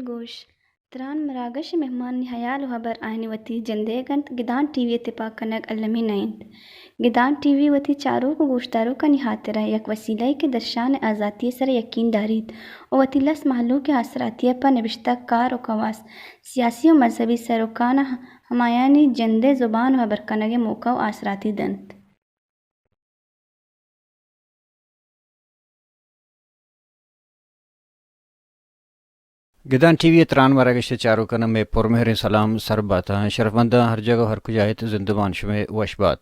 گوش، تران مراگش ءِ مہمانانی ہیال ءُ ہبر آیانی وتی جندئیگ اَنت، گدان ٹی وی ءِ تپاک کنگ المی نہ اِنت۔ گدان ٹی وی وتی چاروک ءُ گوشداروکانی ہاترا یک وسیلہ یے کہ درشان ءِ آزاتی ءِ سرا یکین داریت ءُ وتی لس مہلوک ءِ آسراتی ءَ پہ نبشتہ کار ءُ کواس، سیاسی ءُ مذہبی سروکاں ہمایانی جند ءِ زبان ءُ ہبر کنگ ءِ موقع ءُ آسراتی دنت۔ گدان ٹی وی ءِ تران مراگش ءِ چاروکاں مئے پرمہریں سلام سر بات اَنت۔ شرفمنداں ہر جاگہ ءُ ہر کجا ات، زندمان شمئے وش بات۔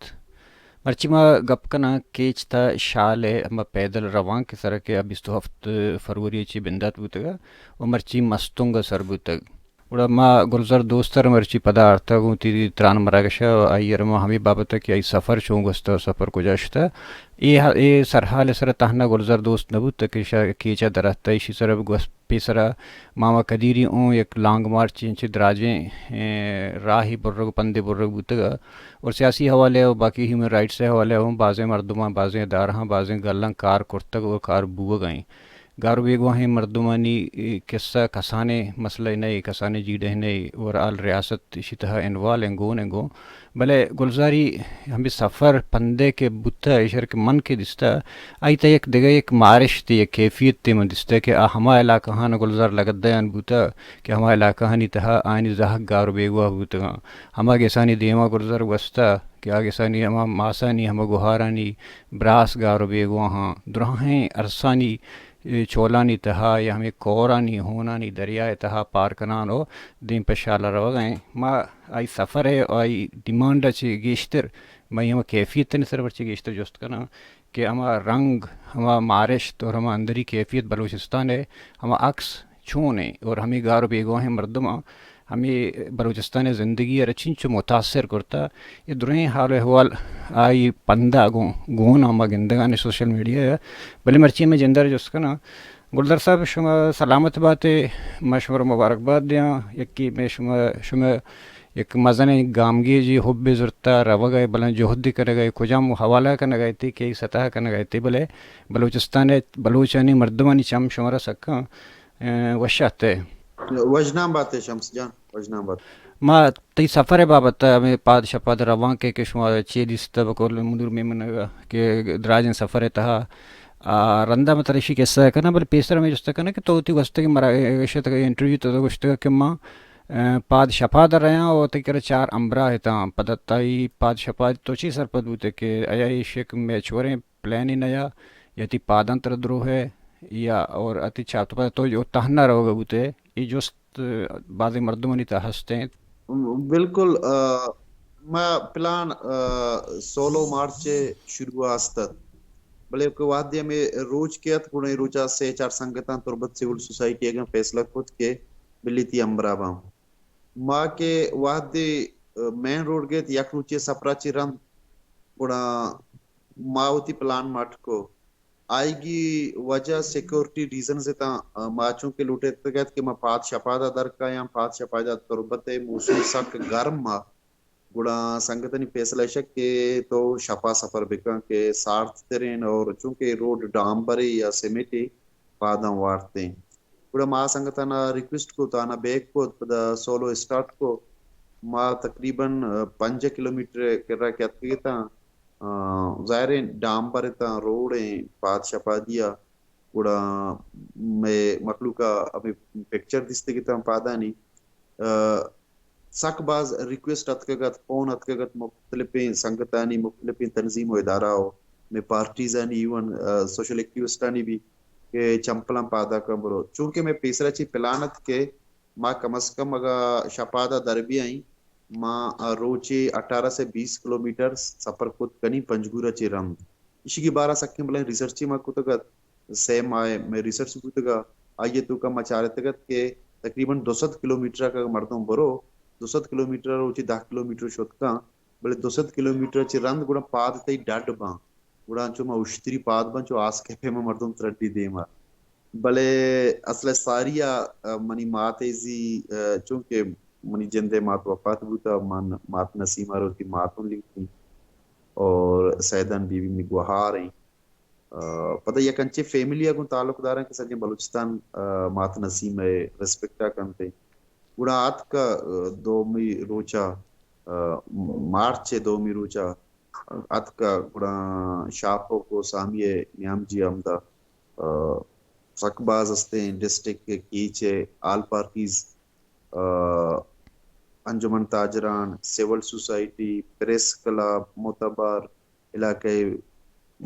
مرچی ما گپ کناں کیچ تھا شال ءِ ہما پیدل روانک ءِ سرا کہ آ بیست ءُ ہفت فروری ءَ چہ بندات بوتگ ءُ مرچی مستونگ ءَ سر بوتگ۔ گڑا ما گلزار دوست ءَ را مرچی پدا آرتگ اوں وتی تران مراگش ءَ، آئی ءَ را ما ہمے بابت ءَ کہ آئی سفر چون گوستہ ءُ سفر کجا شتہ، اے ہ-، اے سرحال ءِ سرا تہنا گلزار دوست نہ بوتہ کہ شہ کیچ ءَ در اتہ، ایشی سرا گوست پیسرا ماما قدیری اوں یک لانگ مارچ انچیں دراجیں، اے، راہے برگ، پندے برگ بوتگ ءُ اور سیاسی حوالے ءَ ءُ باقی ہیومن رائٹس ءِ حوالے ءَ اوں بازیں مردماں، بازیں ادارہاں، بازیں گلاں کار کرتگ ءُ کار بوگ ءَ ایں۔ گار ءُ بیگواہیں مردمانی، اے، کسہ کسانیں مسئلہ نہ ایں، کسانیں جیڑہ نہ ایں، اوور آل ریاست ایشی تہا انوالو ایں، گون ایں گوں۔ بلے گلزاری ہمے سفر پندے کہ بوتہ، ایشرا کہ من کہ دیستہ، آئی تہا یک دگہ یک مارشتے، یک کیفیتے من دیستہ کہ آ ہما علاقہاں گلزار لگت دیان بوتہ کہ ہما علاقہانی تہا آیانی زہگ گار ءُ بیگواہ بوتگاں۔ ہما گسانی دیما گلزار گوستہ کہ آ گسانی ہما ماسانی، ہما گہارانی براس گار ءُ بیگواہاں، دراہیں ارسانی اے چولانی تہا یا ہمے کورانی ہونانی دریا ءِ تہا پار کنان ءُ دیم پہ شال ءَ روگ ءَ ایں۔ ما آئی سفر ءَ، آئی ڈیمانڈ ءَ چہ گیشتر، ما ہما کیفیتانی سر ءَ چہ گیشتر جست کناں کہ ہما رنگ، ہما مارشت اور ہما اندری کیفیت بلوچستان ءِ ہما عکس چون ایں اور ہمے گار ءُ بیگواہیں مردماں ہمے بلوچستان ءِ زندگی ءَ را چنچو متاثر کرتہ، اے درہیں حال ءُ احوال آئی پندا گوں، گون ءَ ما گندگاں سوشل میڈیا ءَ۔ بلے مرچی مئے جند ءَ را جست کناں، گلزار صاحب، شما سلامت بات ئے، ما شما را مبارکباد دیاں، یکے مئے شما، شما یک مزنیں گامگیجے، حبے زرتہ، روگ ءَ، بلاہیں جہدے کنگ ءَ، کجام حوالہ کنگ ءَ اِت کہ سطح کنگ ءَ اِت، بلے بلوچستان ءِ بلوچانی مردمانی چم شما را سکاں، اے، وش اتہ۔ وژنام بات ئے شمس جان، وژنام بات۔ ما تئی سفر ءِ بابت ءَ ہمے پاد شپاد روانک ءَ کہ شما چے دیستہ بقول منیر میمن ءَ کہ دراجیں سفر ءِ تہا، آ، رندا من ترا ایشی قصہ ءَ کناں، بلے پیسر ہمے جست ءَ کناں کہ تو وتی گوستگیں مراگش ءِ تہا انٹرویو ءِ تہا گوشتگ کہ ما، اے، پاد شپاد ءَ رہیاں ءُ تئی کرا چار ہمراہ اتاں، پدا تئی پاد شپاد تو چے سرپد بوتے کہ آیا ایش یک میچوریں پلانے نیا یا تئی پاداں ترا دروہ ءَ یا اور تی چاپ تو پدا تو جو تہنا روگ ءَ بوتے، اے جست بازیں مردمانی تہا ہست انت۔ بالکل، آ، ما پلان، آ، سولہ مارچ ءَ شروع است ات، بلے کہ وہدے ہمے روچ کہ ات، گڑا اے روچا سے چار سنگتاں تربت سول سوسائٹی اگاں فیصلہ کت کہ بلی تئی ہمراہ باں۔ ما کہ وہدے، آ، مین روڈ گیت یک روچے سفرا چی رند، گڑا ما وتی پلان مٹ کو۔ آئیگی وجہ سیکورٹی ریزنز اتاں، آ، ما چونکہ لوٹتگ ات کہ ما پاد شپادا در کایاں، پاد شپادا تربت ءِ موسم سک گرم ءَ، گڑا سنگتانی فیصلہ ایش ات کہ تو شپا سفر بکن کہ سارت ترین اور چونکہ روڈ ڈامبرے یا سیمنٹے پاداں وارتیں۔ گڑا ما سنگتانا ریکویسٹ کو، تانا بیک کو، پدا سولو اسٹارٹ کو۔ ما تقریباً پنجاہ کلومیٹر کرا کہ اتکگتاں، آ، ظاہریں ڈامبر اتاں، روڈ ایں، پاد شپادی ءَ، گڑا مئے مخلوق ءَ ہمے پکچر دیستگ اتاں پادانی۔ آ، سک باز ریکویسٹ اتکگ ات، فون اتکگ ات مختلفیں سنگتانی، مختلفیں تنظیم و ادارہ و مئے پارٹیزانی، ایون، آ، سوشل ایکٹیوسٹانی بھی کہ چمپلاں پادا کن برو۔ چونکہ مئے پیسرا چی پلان ات کہ ما کم از کم اگاں شپادا در بیائیں، ما روچے اٹھارہ سے بیس کلومیٹر سفر کت کنیں پنجگور ءَ چہ رند۔ ایشی ءِ بارہ ءَ سکیں بلائیں ریسرچے ما کتگ ات، سئے ماہ ءِ مئے ریسرچ بوتگ ءَ، آئی ءِ توکا ما چارتگ ات کہ تقریباً دو سد کلومیٹر ءَ کہ مردم برو، دو سد کلومیٹر ءَ روچے دہ کلومیٹر شت کن، بلے دو سد کلومیٹر ءَ چہ رند گڑا پاد تئی ڈڈ باں، گڑا انچو ما اشتری پاد باں، چو آس کہ پیما مردم ترڈی دیما۔ بلے اصل ءَ ساری ءَ، ءَ، منی مات ءِ زی، ءَ، چونکہ منی جند ءِ مات وفات بوتا، من مات نسیم ءَ را وتی مات ہوں لیکتیں اور سیدان بی بی منی گوہار ایں۔ ءَ، پدا یک انچیں فیملی ءَ گوں تعلق داراں کہ سجیں بلوچستان، ءَ، مات نسیم ءِ ریسپیکٹ ءَ کنت۔ گڑا آتک، ءَ، دومی روچ ءَ، ءَ، مارچ ءِ دومی روچ ءَ آتک، گڑا شاپک ءُ سامی ءِ نیام جی ہمدا، ءَ، سک باز استیں ڈسٹرکٹ ءِ کیچ ءِ آل پارٹیز، ءَ، انجمن تاجران، سول سوسائٹی، پریس کلب، معتبر، علاقہ ءِ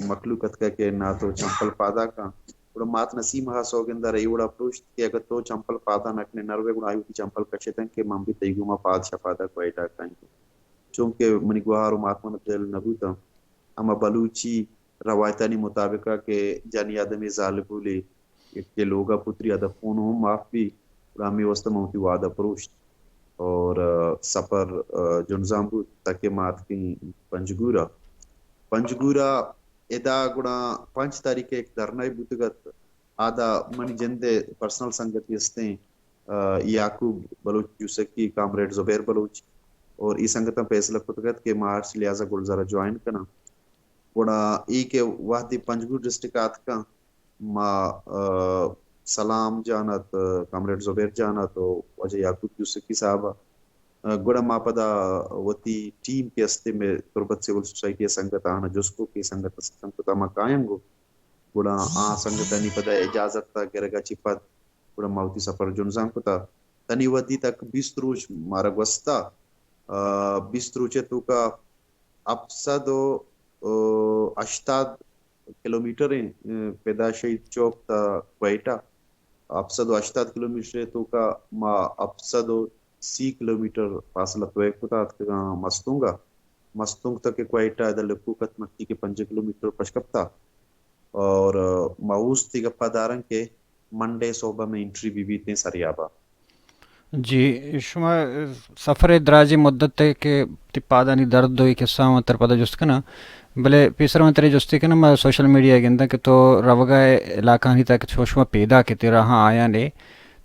مخلوق اتکا کہ نا تو چمپل پادا کن۔ گڑا مات نسیم ءَ سوگند ءَ را اے وڑا پروشت کہ اگہ تو چمپل پادا نہ کنے نروے گڑا آئی وتی چمپل کشتن کہ من بھی تئی گوما پاد شپادا کوئٹہ کائیں۔ چونکہ منی گوہار ءُ مات من دل نہ بوتاں۔ ہما بلوچی روایتانی مطابق ءَ کہ جنی آدمے زالبولے کہ لوگ ءَ پتری ادا خون ہم معاف بی، گڑا ہمے واسطہ من وتی وعدہ پروشت اور، ءَ، سفر، ءَ، جنزان بوت تاکہ ما اتکیں پنجگور ءَ۔ پنجگور ءَ ادا گڑا پنچ تاریخ ءَ یک دھرنا بوتگ ات۔ آدا منی جند ءِ پرسنل سنگتی استیں، ءَ، یعقوب بلوچ جوسکی، کامریڈ زبیر بلوچ اور اے سنگتاں فیصلہ کتگ ات کہ ما ہرچ لحاظ ءَ گلزار ءَ جوائن کناں۔ گڑا اے کہ وہدے پنجگور ڈسٹرکٹ ءَ آتکاں، ما، ءَ، سلام جان ات، کامریڈ زبیر جان ات ءُ واجہ یعقوب یوسفی صاحب ءَ، ءَ، گڑا ما پدا وتی ٹیم کہ استیں مئے تربت سول سوسائٹی ءِ سنگت آناں جست کو کہ سنگت ءَ ستم کتا ما کایاں گو۔ گڑا آ سنگتانی پدا اجازت ءَ گرگ ءَ چہ پد گڑا ما وتی سفر جنزان کتا۔ تنی وھدی تک بیست روچ مارا گوستا۔ ءَ، بیست روچ ءِ توکا ہپت سد ءُ، ءَ، ہشتاد کلومیٹر ایں، ءَ، پدا شہید چوک تا کوئٹہ۔ ہپت سد ءُ ہشتاد کلومیٹر ءِ توکا ما ہپت سد ءُ سی کلومیٹر فاصلہ طے کتا اتکگاں مستونگ ءَ۔ مستونگ تا کہ کوئٹہ ادا لکوک ات مرچی کہ پنجاہ کلومیٹر پش کپتا۔ اور، ءَ، ما اوست ءِ گپا داراں کہ منڈے صحب ءَ مئے انٹری بہ بیتیں سریاب ءَ۔ جی، شما سفر ءِ دراجیں مدت ءَ کہ تئی پادانی درد ءُ اے قصہ من ترا پدا جست کناں، بلے پیسر من ترا جستے کناں، ما سوشل میڈیا ءَ گنداں کہ تو روگ ءَ ئے علاقہانی تک چو شما پیداک ئے تئی راہاں آیان ئے،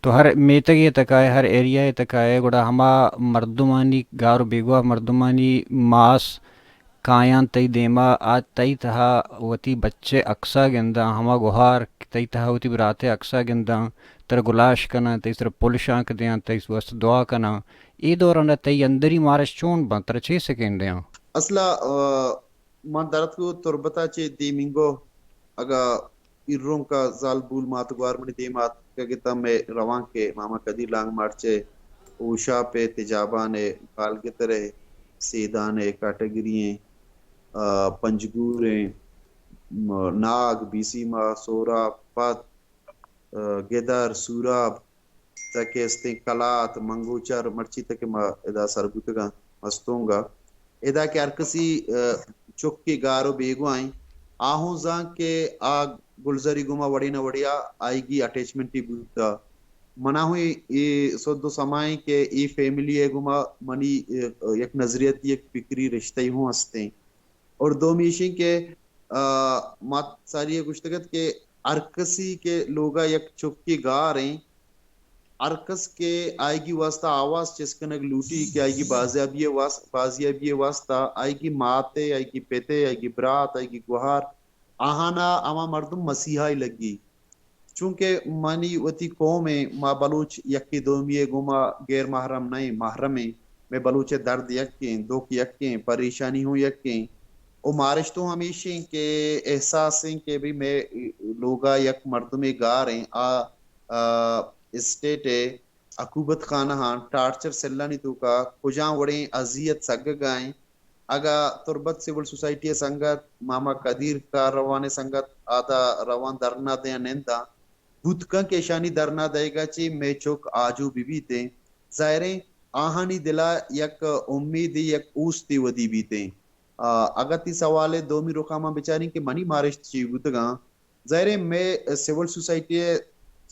تو ہر میتگے ءِ تکا ئے، ہر ایریا ءِ تکا ئے، گڑا ہما مردمانی گار ءُ بیگواہ مردمانی ماس کایاں تئی دیما، آ تئی تہا وتی بچ ءِ عکس ءَ گنداں، ہما گوہار تئی تہا وتی برات ءِ عکس ءَ گنداں، ترا گلاش کناں، تئی سرا پل شانک دیاں، تئی واستہ دعا کناں۔ اے دوران ءَ تئی اندری مارش چون باں، ترا چے سکین دیاں؟ اصل ءَ، ءَ، من درتکو تربت ءَ چہ دیمینگو، اگاں ایرونک ءَ زالبول مات گوار منی دیم ءَ اتکگ اتاں، مئے روانک ءَ ماما قدیر لانگ مارچ ءِ، ہوشاپ ءِ، تجابان ءِ، گالگتر ءِ، سیدان ءِ، کاٹگری ءِ، ءَ، پنجگور ءِ، م-، ناگ، بیسیما، سورا، پت، ءَ، گدر، سوراب، تک استیں کلات، منگوچر، مرچی تک ما ادا سر بوتگاں مستونگ ءَ۔ ادا کہ ہر کسی، ءَ، چکے گار ءُ بیگواہ ایں، آ ہوں زان کہ آ گلزری گوما وڑے نہ وڑے ءَ آئیگی اٹیچمنٹی بوتا۔ منا ہوں اے، اے سد ءُ سما ایں کہ اے فیملی ءِ گوما منی، ءَ، یک نظریاتی، یک فکری رشتہ ہوں ہستیں۔ اور دومی ایشیں کہ، آ، ما ساری ءَ گوشتگ ات کہ ہر کسی کہ لوگ ءَ یک چکے گار ایں، ہر کس کہ آئیگی واسطہ آواز چست کنگ لوٹی کہ آئیگی بازیابی ءِ واس-، بازیابی ءِ واسطہ آئیگی مات ءِ، آئیگی پت ءِ، آئیگی برات، آئیگی گوہار، آہانا ہما مردم مسیحائی لگی۔ چونکہ منی وتی قوم ایں، ما بلوچ یکے دومی ءِ گوما غیر محرم نہ ایں، محرم ایں۔ مئے بلوچ ءِ درد یکیں، دکھ یکیں، پریشانی ہوں یکیں۔ او مارشت ہوں ہمیش ایں کہ احساس ایں کہ بھئی مئے لوگ ءَ یک مردمے گار ایں، آ، آ، اسٹیٹ ءِ عقوبت خانہاں، ٹارچر سیلانی توکا کجام وڑیں اذیت سگگا ایں۔ اگاں تربت سول سوسائٹی ءِ سنگت، ماما قدیر کار روان ءِ سنگت، آدا روان دھرنا دیاں ننداں، بوت کن کہ ایشانی دھرنا دئیگ ءَ چہ مئے چک آجو بہ بیت ایں۔ ظاہریں آہانی دلا یک امیدے، یک اوستے ودی بیتیں۔ آ، اگاں تئی سوال ءِ دومی رخا ما بچاریں کہ منی مارشت چی بوتگاں، ظاہر ہے مئے سول سوسائٹی ءِ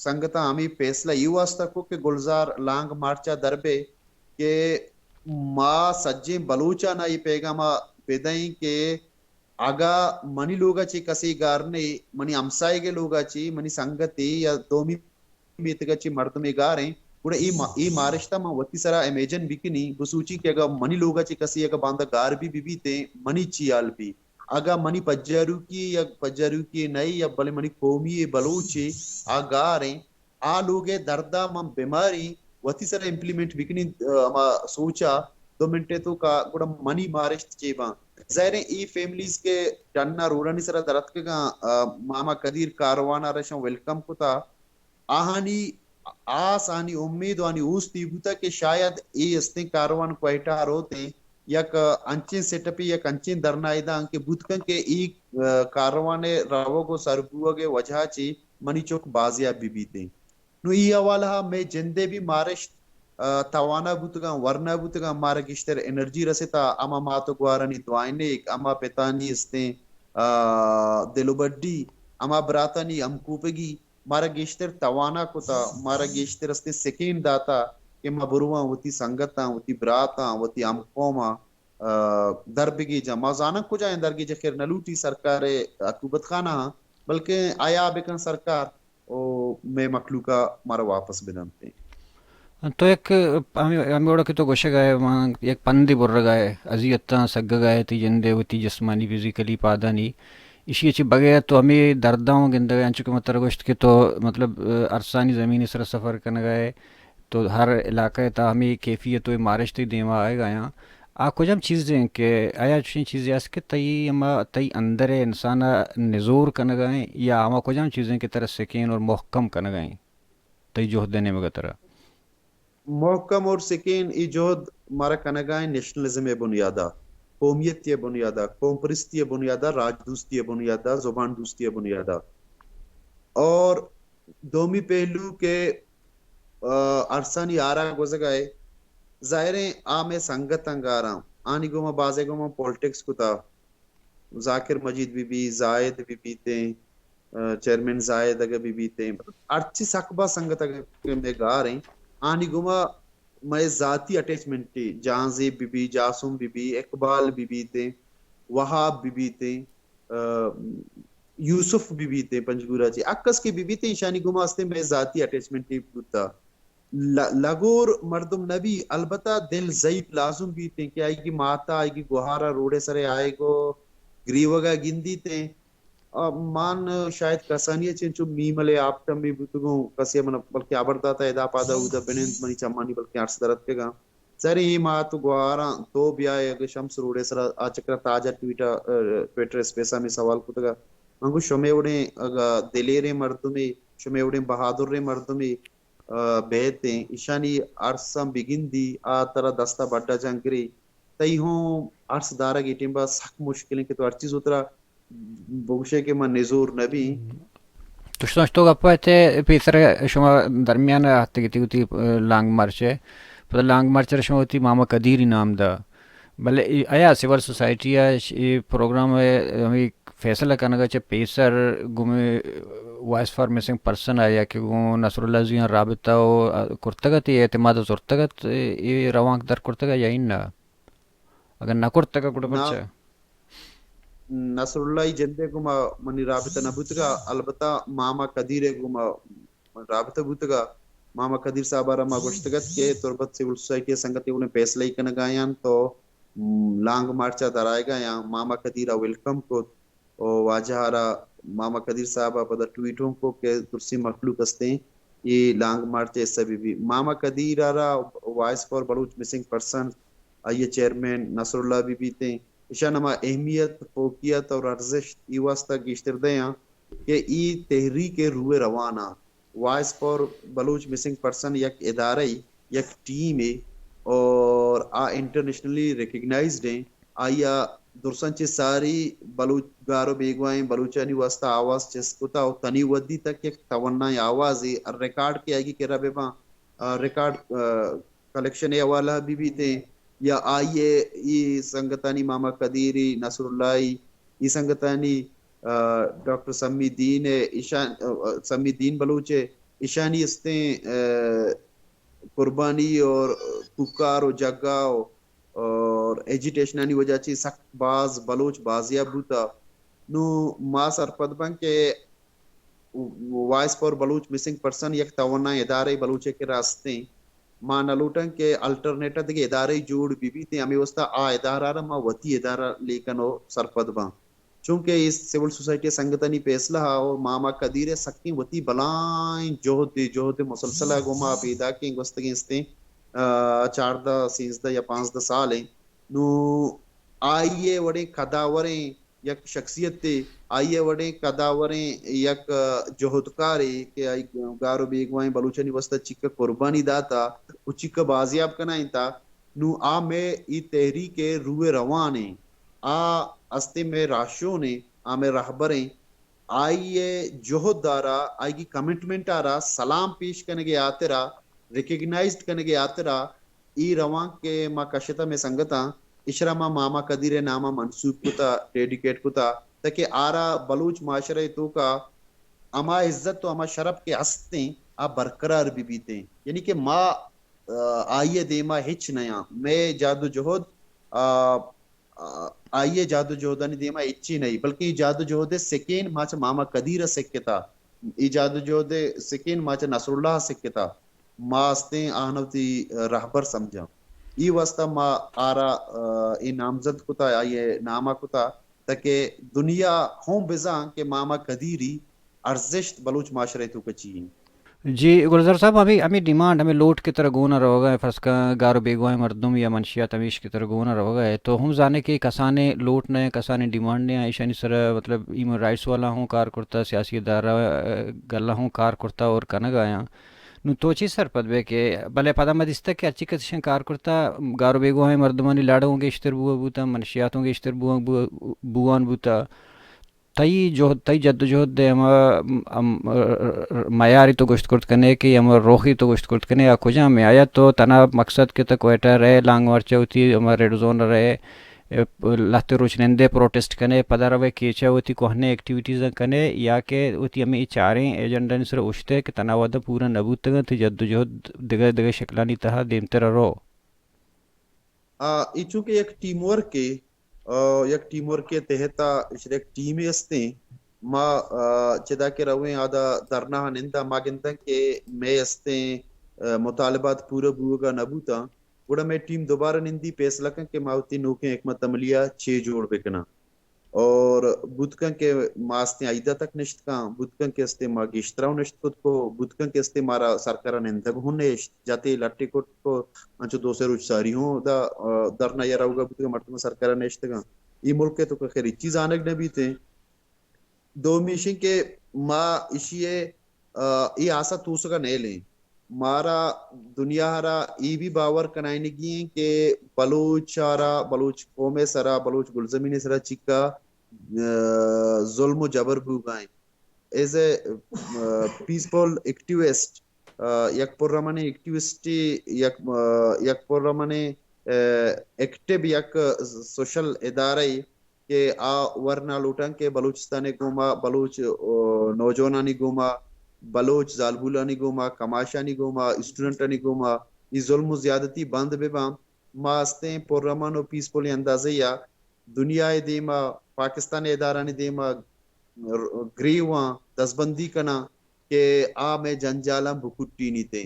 سنگتاں ہمے فیصلہ اے واسطہ کو کہ گلزار لانگ مارچ ءَ دربے کہ ما سجیں بلوچاں ءَ اے پیغام ءَ بدئیں کہ اگاں منی لوگ ءَ چہ کسے گار نہ، منی ہمساہگ ءِ لوگ ءَ چہ، منی سنگتے یا دومی میتگ ءَ چہ مردمے گار ایں، گڑا اے ما-، اے مارشت ءَ من وتی سرا امیجن بکنیں، بسوچیں کہ اگاں منی لوگ ءَ چہ کسے اگاں باندا گار بی، بہ بیتیں، منی چی حال بی؟ اگاں منی پجاروکی یا پجاروکی نہ یا بلے منی قومی بلوچے آ گار ایں، آ لوگ ءِ درد ءَ من بماریں، وتی سرا امپلیمنٹ بکنیں، آ، ہما سوچ ءَ دو منٹ ءِ توکا، گڑا منی مارشت چے باں؟ ظاہر ہے اے فیملیز کہ ڈن ءَ روڈانی سرا در اتکگاں، آ، ماما قدیر کاروان ءَ را اشاں ویلکم کتا، آہانی آس، آہانی امید و آہانی اوست اے بوتگ کہ شاید اے استیں کاروان کوئٹہ ءَ روتیں یک انچیں سیٹ اپے، یک انچیں دھرنائے داں کہ بوت کن کہ اے، آ، کاروان ءِ روگ و سر بوگ ءِ وجہ چہ منی چک بازیاب بہ بیتیں۔ نوں اے حوالہ ءَ مئے جند ءِ بھی مارشت، آ، توانا بوتگاں، ورنا بوتگاں، مارا گیشتر انرجی رستا، ہما مات و گوارانی دعائیں نیک، ہما پتانی استیں، آ، دل و بڈی، ہما براتانی ہمکوپگی، مارا گیشتر توانا کتا، مارا گیشتر استیں سکین داتا کہ ما برواں وتی سنگتاں، وتی براتاں، وتی ہمقوماں، آ، در بگیجاں۔ ما زاناں کجا ایں در گیجگ خیر نہ لوٹی سرکار ءِ عقوبت خانہ آں، بلکیں آیا بکن سرکار و مئے مخلوق ءَ مارا واپس بدنت۔ تو یک ہمے، ہمے وڑا کہ تو گوشگ ءَ ئے، من یک پندے برگ ءَ ئے، اذیتاں سگگ ءَ ئے، تئی جند ءِ وتی جسمانی، فزیکلی پادانی، ایشی ءَ چہ بغیر تو ہمے درداں ہوں گندگ ءَ ئے، انچو کہ من ترا گوشت کہ تو مطلب، آ، ارسانی زمین ءِ سرا سفر کنگ ءَ ئے، تو ہر علاقہ ءِ تہا ہمے کیفیت و مارشت تئی دیما آیگ ءَ آیاں۔ آ کجام چیز ایں کہ آیا چشیں چیزے است کہ تئی ہما، تئی اندر ءِ انسان ءَ نزور کنگ ءَ ایں، یا ہما کجام چیز ایں کہ ترا سکین اور محکم کنگ ءَ ایں؟ تئی جہد ءِ نیمگ ءَ ترا۔ محکم اور سکین اے جہد مارا کنگ ءَ ایں نیشنلزم ءِ بنیاد ءَ، قومیت ءِ بنیاد ءَ، قوم پرستی ءِ بنیاد ءَ، راج دوستی ءِ بنیاد ءَ، زبان دوستی ءِ بنیاد ءَ۔ اور دومی پہلو کہ، آ، ارسانی آرا گوزگ ءَ ئے، ظاہر ایں آ مئے سنگتاں گاراں، آنی گوما بازے گوما پالیٹکس کتا، ذاکر مجید بہ بی، زاہد بہ بیتیں، آ، چیئرمین زاہد اگہ بہ بیتیں، ہرچی سک باز سنگت اگہ کہ مئے گار ایں، آنی گوما مئے ذاتی اٹیچمنٹے، جہانزیب بہ بی، جاسم بہ بی، اقبال بہ بیتیں، وہاب بہ بیتیں، آ، یوسف بہ بیتیں پنجگور ءَ چہ، ہر کس کہ بہ بیتیں، ایشانی گوما استیں مئے ذاتی اٹیچمنٹے بوتا۔ ل-، لگور مردم نہ بی، البتہ دل ضعیف لازم بیتیں کہ آئی گی ماتا، آئی گی گوہارا روڈ ءِ سرے آئیگ و گریوگا گندیتیں۔ آ، مان شاید کسانی ءَ چنچو میمل ءِ آپ ٹمی بوتگوں، کسے ءَ من بلکیں ہبر داتا ادا پادا اودا بنند منی چمانی بلکیں ارس در اتکگاں۔ سر اے مات و گوہاراں تو بیائے اگہ شمس روڈ ءِ سرا آ چکرا تاج ءَ ٹویٹ ءَ، آ، ٹویٹر اسپیس ءَ ہمے سوال کتگا۔ من گوشت شمے وڑیں اگہ دلیریں مردمے، شمے وڑیں بہادریں مردمے، آ، بیتیں، ایشانی ارساں بگندی، آ ترا دستا بڈا جنگری، تئی ہوں ارس دارگ اے ٹیم با سک مشکل ایں کہ تو ہرچی زوترا بگوشے کہ من نزور نہ بی۔ تو شتاں تو گپ ءَ تے پیسر شما درمیان ءَ ہتگتی وتی، آ، لانگ مارچ ءَ، پدا لانگ مارچ ءَ شما وتی ماما قدیری نام دا۔ بلے اے، آیا سول سوسائٹی ءَ اے پروگرام ءَ ہمے فیصلہ کنگ ءَ چہ پیسر گوں وائس فار مسنگ پرسن ءَ یا کہ گوں نصر اللہ زیاں رابطہ و کرتگ ات، اے اعتماد ءَ زرتگ ات، اے روانک در کرتگ ات یا اناں؟ اگاں نہ کرتگ ات گڑا نا۔ پرچا؟ نصر اللہ ءِ جندے گوما منی رابطہ نہ بوتگا، البتہ ماما قدیر ءِ گوما رابطہ بوتگا۔ ماما قدیر صاحب ءَ را ما گوشتگ ات کہ تربت سول سوسائٹی ءِ سنگت اے وڑیں فیصلہ ءَ کنگ ءَ آیاں تو، م، لانگ مارچ ءَ در آیگ ءَ آیاں، ماما قدیر ءَ ویلکم کت و واجہ ءَ را ماما قدیر صاحب ءَ پدا ٹویٹ ہوں کو کہ درسیں مخلوق استیں، اے لانگ مارچ ءِ حصہ بہ بی۔ ماما قدیر ءَ را voice for Baloch missing person, آئی ءِ چیئرمین نصر اللہ بہ بیتیں، ایشاں ہما اہمیت، فوقیت اور ارزشت اے واسطہ گیشتر دیاں کہ اے تحریک ءِ روح ءَ روان ءَ۔ Voice for Baloch missing person یک ادارہ ای، یک ٹیم ای اور آ انٹرنیشنلی ریکگنائزڈ ایں۔ آئی ءَ درساں چہ ساری بلوچ گار و بیگواہیں بلوچانی واسطہ آواز چست کتا و تنی ودی تک یک توانائیں آوازے ریکارڈ کہ آئی ءِ کرا بہ باں، آ، ریکارڈ، آ، کلیکشن ءِ حوالہ بہ بیتیں، یا آئی ءِ اے سنگتانی، ماما قدیری، نصر اللہی، اے سنگتانی، آ، ڈاکٹر سمی دین ءِ ایشان-، آ، سمی دین بلوچ ءِ ایشانی استیں، آ، قربانی اور کوکار و جگا و اور ایجیٹیشنانی وجہ چی سک باز بلوچ بازیاب بوتا۔ نو ما سرپد بن کہ voice for Baloch missing person یک توانائیں ادارے بلوچ ءِ کرا استیں۔ ما نہ لوٹن کہ الٹرنیٹ ءَ دگہ ادارے جوڑ بہ بیتیں، ہمے واسطہ آ ادارہ را ما وتی ادارہ لیکن و سرپد باں۔ چونکہ اے سول سوسائٹی ءِ سنگتانی پیسلہ ءَ اور ماما قدیر ءِ سکیں وتی بلائیں جہد، جہد مسلسل ءَ گوما پیداکیں گوستگیں استیں، آ، چاردہ، سیزدہ یا پانزدہ سال ایں۔ نو آئی ءِ وڑیں قداوریں یک شخصیتے، آئی ءِ وڑیں قداوریں یک جہدکارے کہ آئی گار و بیگواہیں بلوچانی واسطہ چکہ قربانی داتا و چکہ بازیاب کنائینتا، نوں آ مئے اے تحریک ءِ روح روان ایں، آ استیں مئے راہشون ایں، آ مئے رہبر ایں۔ آئی ءِ جہد ءَ را، آئی ءِ کمٹمنٹ ءَ را سلام پیش کنگ ءِ ہاترا، ریکگنائزڈ کنگ ءِ ہاترا اے روانک کہ ما کشتہ مئے سنگتاں، اشرا ما ماما قدیر ءِ نام ءَ منسوب کتا، ڈیڈیکیٹ کتا، تاکہ آرا بلوچ معاشرہ ءِ توکا ہما عزت و ہما شرپ کہ ہستیں، آ برقرار بہ بیتیں۔ یعنی کہ ما، آ، آئی ءِ دیما ہچ نیاں۔ مئے جاد و جہد، آ، آ، آئی ءِ جاد و جہدانی دیما ہچی نئی، بلکہ اے جاد و جہد ءِ سکین ما چہ ماما قدیر ءَ سکتا۔ اے جاد و جہد ءِ سکین ما چہ نصر اللہ ءَ سکتا۔ ما استیں آہاں وتی رہبر سمجھاں۔ اے واسطہ ما آرا، آ، اے نامزد کتا، آئی ءِ نام ءَ کتا، تاکہ دنیا ہوں بزاں کہ ماما قدیری ارزشت بلوچ معاشرہ ءِ توکا چی ایں۔ جی گلزار صاحب، ہمے، ہمے ڈیمانڈ، ہمے لوٹ کہ ترا گون ءَ روگ ءَ، فرض کن گار و بیگواہیں مردم یا منشیات ہمیش کہ ترا گون ءَ روگ ءَ، تو ہم زانے کہ کسانیں لوٹ نہ، کسانیں ڈیمانڈ نہ، ایشانی سر ءَ مطلب ہیومن رائٹس والا ہوں کار کرتا، سیاسی ادارہ، آ، گلا ہوں کار کرتا اور کنگ ءَ آیاں۔ نوں تو چی سرپد بئے کہ بلے پدا ما دیستگ کہ ہرچی کس ایشاں کار کرتا، گار و بیگواہیں مردمانی لڑ ہوں گیشتر بوگ بوتا، منشیات ہوں گیشتر بوگ بو-، بوان بوتا۔ تئی جہد، تئی جد و جہد ءِ ہما، ہم، میاری تو گوشت کرت کنے کہ ہما روخی تو گوشت کرت کنے، آ کجام ایں؟ آیا تو تنا مقصد کہ تو کوئٹہ رئے، لانگ مارچ ءَ وتی ہما ریڈ زون ءَ رئے، لہتے روچ نندے پروٹیسٹ کنے، پدا روئے کیچ ءَ وتی کوہنیں ایکٹیویٹیز کنے، یا کہ وتی ہمے چاریں ایجنڈانی سر ءَ اوشتے کہ تنا وہد ءَ پورا نہ بوتگ انت، جد و جہد دگہ دگہ شکلانی تہا دیمتر ءَ رو؟ آ، اے چونکہ یک ٹیم ورکے، آ، یک ٹیم ورکے تحت ءَ اشرا یک ٹیمے استیں۔ ما، آ، چدا کہ رویں آدا دھرنا ءَ نندا ما گنداں کہ مئے استیں، آ، مطالبات پورا بوگ ءَ نہ بوتاں، گڑا مئے ٹیم دوبارہ نندی پیسلہ کن کہ ما وتی نوکیں حکمت عملی ءَ چے جوڑ بکناں۔ اور بوت کن کہ ما استیں عیدہ تک نشت کن، بوت کن کہ استیں ما گیشتر ہوں نشت کت کو، بوت کن کہ استیں مارا سرکار ءَ نندگ ہوں نیشت، جاتے لٹے کت کو، انچو دو سے روچ ساری ہوں دا، آ، دھرنا یا روگا بوت کن مردم سرکار ءَ نشتگاں۔ اے ملک ءِ توکا خیر ہچی زانگ نہ بیتیں۔ دومی ایش انت کہ ما ایشی ءِ، آ، اے آسا توسگ ءَ نیلیں۔ مارا دنیا ءَ را اے بھی باور کنائینگی انت کہ بلوچ ءَ را، بلوچ قوم ءِ سرا، بلوچ گلزمین ءِ سرا چکا، آ، ظلم و جبر بوگا انت۔ As a, ah, peaceful activist, ah, یک پرامنیں ایکٹیوسٹے، یک، آ، یک پرامنیں، آ، ایکٹیو یک سوشل ادارہ ءِ کہ آ ورنا لوٹاں کہ بلوچستان ءِ گوما، بلوچ، آ، نوجوانانی گوما، بلوچ زالبولانی گوما، کماشانی گوما، اسٹوڈنٹانی گوما اے ظلم و زیادتی بند بہ باں۔ ما استیں پرامن و پیسفل اندازے ءَ دنیا ءِ دیما، پاکستان ءِ ادارانی دیما ر-، گریواں، دزبندی کناں کہ آ مئے جنجالاں بکٹینیتیں۔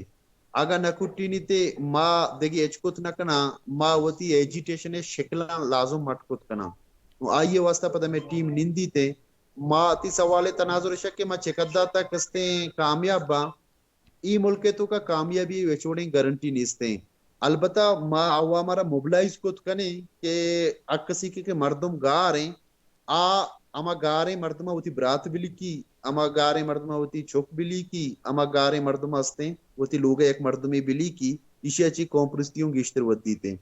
اگاں نہ کٹینیتیں، ما دگہ ہچ کت نہ کناں، ما وتی ایجیٹیشن ءِ شکلاں لازم مٹ کت کناں۔ نوں آئی ءِ واستہ پدا مئے ٹیم نندیتیں۔ ما وتی سوال ءِ تناظر اش کہ ما چہ قدر تک استیں کامیاب باں۔ اے ملک ءِ توکا کامیابی ءِ ہچ وڑیں گارنٹی نیستیں۔ البتہ ما عوام ءَ را موبلائز کت کنیں کہ ہر کسی کہ، کہ مردم گار ایں، آ ہما گاریں مردماں وتی برات بلیکی، ہما گاریں مردماں وتی چک بلیکی، ہما گاریں مردماں استیں وتی لوگ ءِ یک مردمے بلیکی، ایشی ءَ چی قوم پرستی ہوں گیشتر ودیتیں۔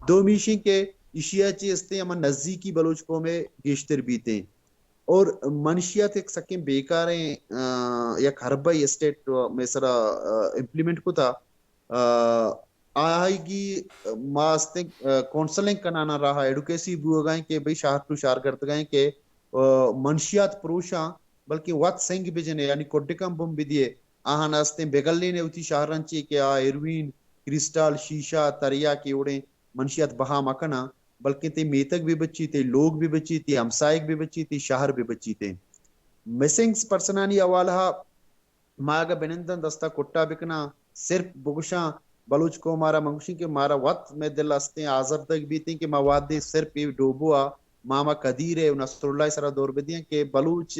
دومی ایش انت کہ ایشی ءَ چی استیں ہما نزیکی بلوچ قوم ءِ گیشتر بیتیں۔ اور منشیات یک سکیں بیکاریں، آ، یک حربہ اسٹیٹ مئے سرا، آ، امپلیمنٹ کتا، آ، آہیگی ما استیں کونسلنگ کنانا راہ ایڈوکیسی بوگائیں کہ بھئی شہر ٹو شہر گردگائیں کہ منشیات پروشاں، بلکہ وت سنگ بجنے، یعنی کڈکم بم بدیے، آہان استیں بگلین وتی شہران چی کہ آ ہیروئن، کرسٹل، شیشہ، تریا کہ اوڑیں منشیات بہا مکناں، بلکہ تی میتگ بہ بچی، تی لوگ بہ بچی، تی ہمسائگ بہ بچی، تی شہر بہ بچی۔ تی مسنگ پرسنانی حوالہ ما اگہ بنندن دستا کٹا بکناں، صرف بگوشاں، بلوچ قوم مارا من گوشیں کہ مارا وت مئے دل استیں آزردگ بیتیں کہ ما وہدے صرف اے ڈوبو ء ماما قدیر ء و نصر اللہ ء سرا دور بدیاں کہ بلوچ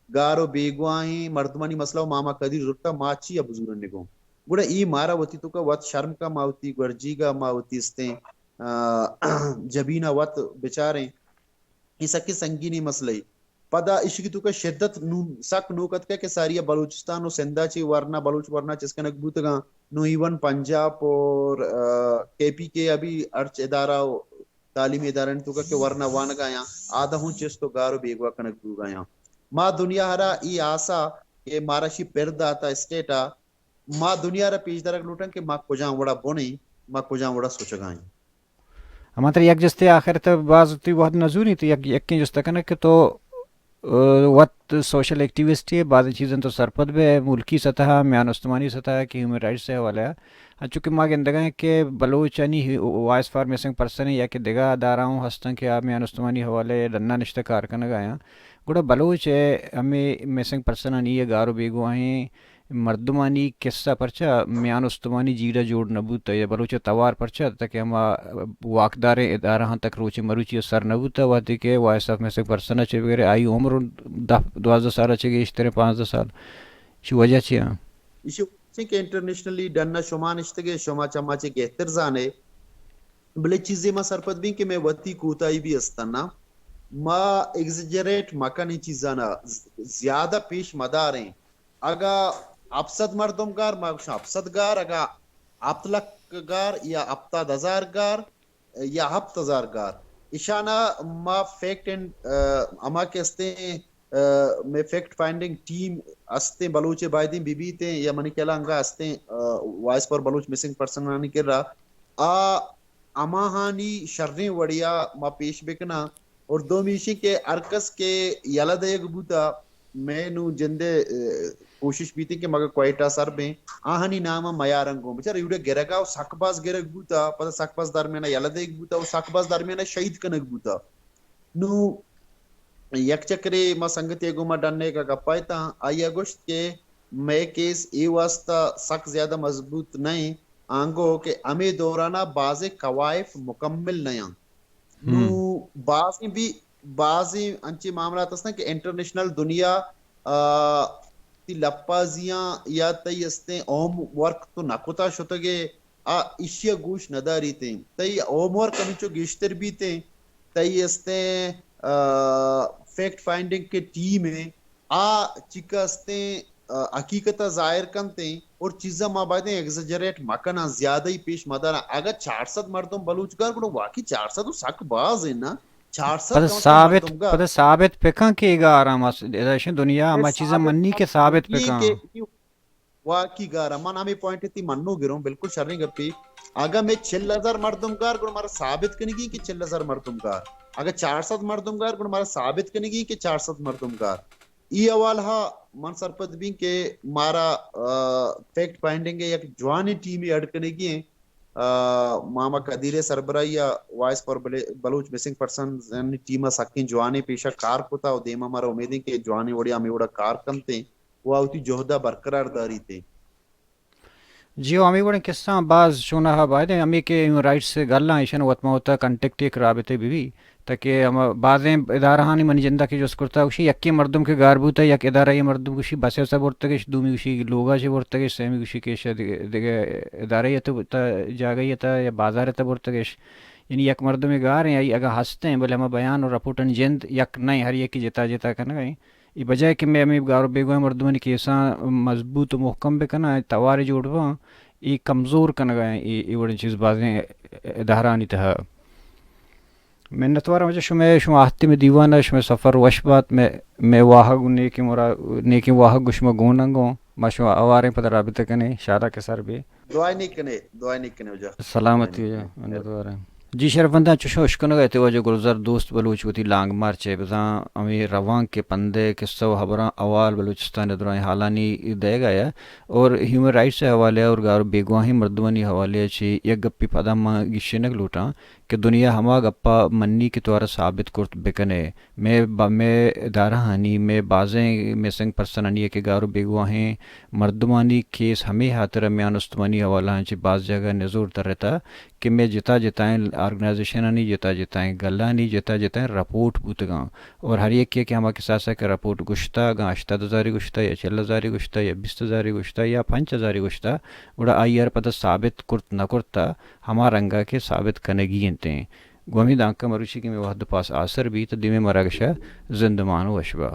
گار و بیگواہیں مردمانی مسئلہ و ماما قدیر زرتا ما چی ء بزورن نگوں۔ گڑا اے مارا وتی توکا وت شرم کا، ما وتی گورجیگا، ما وتی استیں، آ، جبینا وت بچاریں۔ اے سکیں سنگینیں مسئلہ ء۔ پدا ایشی توکا شدت نوں سک نوک اتکہ کہ ساری ء بلوچستان و سندھ ء چہ ورنا، بلوچ ورنا چست کنگ بوتگاں۔ نوں ایون پنجاب اور، آ، کے پی کے ء بھی ہرچ ادارہ و تعلیمی ادارہانی توکا کہ ورنا وانگ ء آیاں، آدہ ہوں چست و گار و بیگواہ کنگ بوگ ء آیاں۔ ما دنیا ہرا اے آسا کہ مارا شی پر داتا اسٹیٹ ء، ما دنیا را پیش دارگ لوٹاں کہ ما کجام وڑا بنیں، ما کجام وڑا سوچگائیں۔ ہما ترا یک جستے آخر تہ باز تئی وہد نزوری، تو یک، یکیں جست کنگ کہ تو، آ، وت سوشل ایکٹیوسٹ ئے، بازیں چیزاں تو سرپد بئے، ملکی سطح ء، میان استمانی سطح ء کہ ہیومن رائٹس ء حوالہ ء۔ انچو کہ ما گندگ ء کہ بلوچانی ہی-، وائس فار مسنگ پرسن یا کہ دگہ ادارہ ہوں ہستاں کہ آ میان استمانی حوالہ ء ڈنا نشتہ کار کنگ ء آیاں۔ گڑا بلوچ ء ہمے مسنگ پرسنانی ء گار و بیگواہیں مردمانی قصہ پرچا میان استمانی جیڑہ جوڑ نہ بوتہ یا بلوچ ء توار پرچا تاکہ ہما واکداریں ادارہاں تک روچ مروچی ء سر نہ بوتہ، وہدے کہ وائس آف مسنگ پرسن ء چہ بگرے آئی عمر دہ دوازدہ سال ء چہ گیشتریں، پانزدہ سال۔ چی وجہ چی آں؟ ایشی چی کہ انٹرنیشنلی ڈن ء شما نشتگے، شما چما چے گہتر زانے، بلے چیزے ما سرپد بیں کہ مئے وتی کوتاہی بھی استن نا، ما ایگزیجریٹ مکنیں چیزانا، زیادہ پیش مداریں۔ اگا ہپت سد مردم گار، ما گوشاں ہپت سد گار، اگا ہپت لکھ گار یا ہپتاد ہزار گار یا ہپت ہزار گار، ایشانا ما فیکٹ اینڈ، آ، ہما کہ استیں، آ، مئے فیکٹ فائنڈنگ ٹیم استیں، بلوچ بایدیں بہ بیتیں یا منی خیال انگا استیں، آ، وائس فار بلوچ مسنگ پرسنانی کرا آ ہماہانی شریں وڑیا ما پیش بکناں۔ اور دومی ایشی کہ ہر کس کہ یلہ دئیگ بوتا، مئے نوں جندے، اه، کوشش بیتیں کہ مگہ کوئٹہ سر بیں، آہانی نام ء میارن گوں۔ بچار ایوڑے گرگا و سک باز گرگ بوتا، پدا سک باز درمیانہ یلہ دئیگ بوتا و سک باز درمیانہ شہید کنگ بوتا۔ نوں یک چکرے ما سنگتے گوما ڈن ء گپا اتاں، آئی ء گوشت کہ مئے کیس اے واسطہ سک زیادہ مضبوط نہ ایں، آنگو کہ ہمے دورانا بازیں کوائف مکمل نہ آں۔ ہم۔ نوں بازیں بھی، بازیں انچیں معاملات ہستن کہ انٹرنیشنل دنیا، آ، تی لپازیاں یا تئی استیں ہوم ورک تو نہ کتا شتگے، آ ایشی ء گوش نہ داریتیں۔ تئی ہوم ورک ہمینچو گیشتر بیتیں، تئی استیں، آ، فیکٹ فائنڈنگ کے ٹیم ہیں، آ چکا استیں، آ، حقیقت ء ظاہر کنتیں اور چیزاں ما بایدیں ایگزیجریٹ مکناں، زیادہ ہی پیش مداراں۔ اگاں چار سد مردم بلوچ گار، گڑا واقعی چار سد و سک باز ہیں نا، چار سد پدا کم از کم ثابت، مردم گار۔ پدا ثابت پکاں کہ اے گاراں مس-، ادا شن دنیا اے ہما چیزاں ثابت منی کہ ثابت منی پکاں۔ کہ واقعی گار، من ہمے پوائنٹ تی منو گروں، بالکل شریں گپے۔ اگاں میں چل ہزار مردم گار، گڑا مارا ثابت کنگی کہ چل ہزار مردم گار۔ اگاں چار سد مردم گار، گڑا مارا ثابت کنگی کہ چار سد مردم گار۔ ای حوالہ من سرپد بیں کہ مارا، آ، فیکٹ فائنڈنگ ء یک جوانیں ٹیمے اڈ کنگی ہیں۔ آ، ماما قدیر ء سربراہی ء وائس فار بلے-، بلوچ مسنگ پرسنز یعنی ٹیم ء سکیں جوانیں پیشہ کار کتا و دیما مارا امید ہیں کہ جوانیں وڑے ہمیں وڑا کار کنتیں و وتی جہد ء برقرار داریتیں۔ جی ہو، ہمے وڑیں قصہ باز چوناہا باید ہیں، ہمے کہ ہیومن رائٹس گلاں ایشان وت ما وتا کنٹیکٹ یک رابطے بہ بی، تاکہ ہما بازیں ادارہانی منی جندا کہ جست کرتا، گوشی یکیں مردم کہ گار بوتا، یک ادارہ ء مردم گوشی بس ء برتگش، دومی گوشی لوگا چہ برتگش، سیمی گوشی کہ ایشا دگہ، دگہ ادارہ ء تا جاگہ ء تا یا بازار ء تا برتگش۔ یعنی یک مردمے گار ہیں، آئی اگاں ہستیں، بلے ہما بیان و رپورٹانی جند یک نہ ہیں، ہر یکے جتا جتا کنگا ہیں۔ اے بجائے کہ مئے ہمے گار و بیگواہیں مردمانی کیساں مضبوط و محکم بکناں، توارے جوڑ باں، اے کمزور کنگا ایں، اے، اے وڑیں چیز بازیں ادارہانی تہا۔ منتوار واجہ شمئے، شما آہتے مئے دیوان ء، شمئے سفر وش بات، مئے، مئے واہگ و نیکیں مرا-، نیکیں واہگ گوں شما گون انگوں، ما شما اواریں پدا رابطہ کنیں، شالا کہ سر بے۔ دعائے نیک کنے، دعائے نیک کنے واجہ۔ سلامتی واجہ، منت وار ایں۔ جی شرفمنداں، چوشیں اشکنگ ءَ ات واجہ گلزار دوست بلوچ وتی لانگ مارچ ءَ بزاں ہمے روانک ءِ پند ءِ قصہ ءُ ہبراں، احوال، بلوچستان ءِ درائیں حالانی دئیگ ءَ ات اور ہیومن رائٹس ءِ حوالے ءَ اور گار ءُ بیگواہیں مردمانی حوالے ءَ چہ یک گپے پدا من گیشینگ لوٹاں کہ دنیا ہما گپ ءَ منی کہ تو آرا ثابت کرت بکن ئے۔ مئے با-، مئے ادارہانی، مئے بازیں مسنگ پرسنانی کہ گار ءُ بیگواہیں مردمانی کیس ہمے ہاترا میان استمانی حوالہاں چہ باز جاگہ نزور ترتہ کہ مئے جتا جتائیں آرگنائزیشنانی، جتا جتائیں گلانی جتا جتائیں رپورٹ بوتگاں اور ہر یکے کہ ہما کساسا کہ رپورٹ گوشتہ، اگاں ہشتاد ہزارے گوشتہ یا چل ہزارے گوشتہ یا بیست ہزارے گوشتہ یا پنچ ہزارے گوشتہ، گڑا آئی ءَ را پدا ثابت کرت نہ کرتہ، ہما رنگا کہ ثابت کنگی انت ایں۔ گوں ہمے دانکہ مروچی کہ مئے وہد ءُ پاس آسر بیت، دیمے مراگشا زندمان ءُ وش با۔